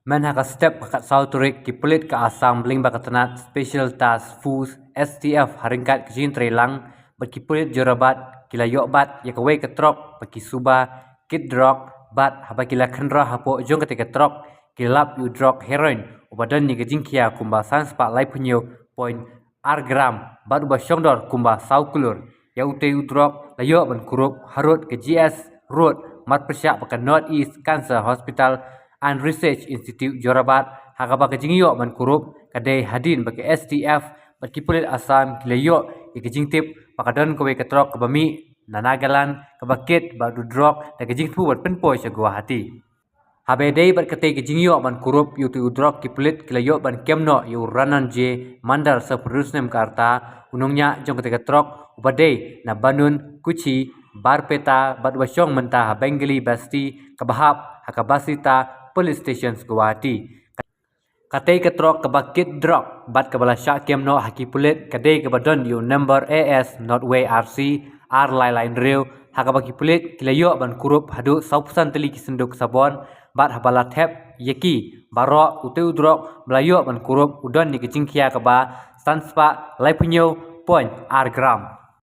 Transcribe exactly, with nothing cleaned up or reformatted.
Mynta ha ka step ka khatsaw tarik ki pulit ka Assam bad lyngba ka tnat Special Task Force, S T F, ha ryngkat ka jingtreilang bad ki pulit Jorabat ki la ïoh bat ïa kawei ka trok ba ki suba kit drok, bad haba ki la khynra hapoh jong katei ka trok ki la lap ïa u drok heroin uba don ïa ka jingkhia kumba san spah laiphew hynñiew point ar gram bad uba shongdor kumba saw klur. Ïa utei u drok la ïoh ban kurup harud ka G S Road, marpyrshah bad ka North East Cancer Hospital and Research Institute, Jorabat, ha kaba ka jingïoh ban kurup ka dei hadien ba ka S T F bad ki pulit Assam ki la ïoh ïa ka jingtip ba ka don kawei ka trok kaba mih na Nagaland kaba kit bad u drok da ka jingthmu ban pynpoi sha Guwahati. Haba ïadei bad katei ka jingïoh ban kurup ïa utei u drok, ki pulit ki la ïoh ban kem noh ïa u Rananjay Mandal, saphew hynriew snem ka rta, u nongñiah jong katei ka trok uba dei na Banun Kuchi Barpeta bad uba shong mynta ha Bengali Basti, kaba hap ha ka Basita Police Station, Guwahati. Katei ka trok kaba kit drok bad kaba la shah kem noh ha ki pulit ka dei kaba don ïa u number A S not way R C ar lai lai hynriew, ha kaba ki pulit ki la ïoh ban kurup haduh sawphew san tylli ki synduk sabon, bad haba la thep ïa ki baroh, utei u drok ba la ïoh ban kurup u don ïa ka jingkhia kaba san spah laiphew hynñiew point ar gram.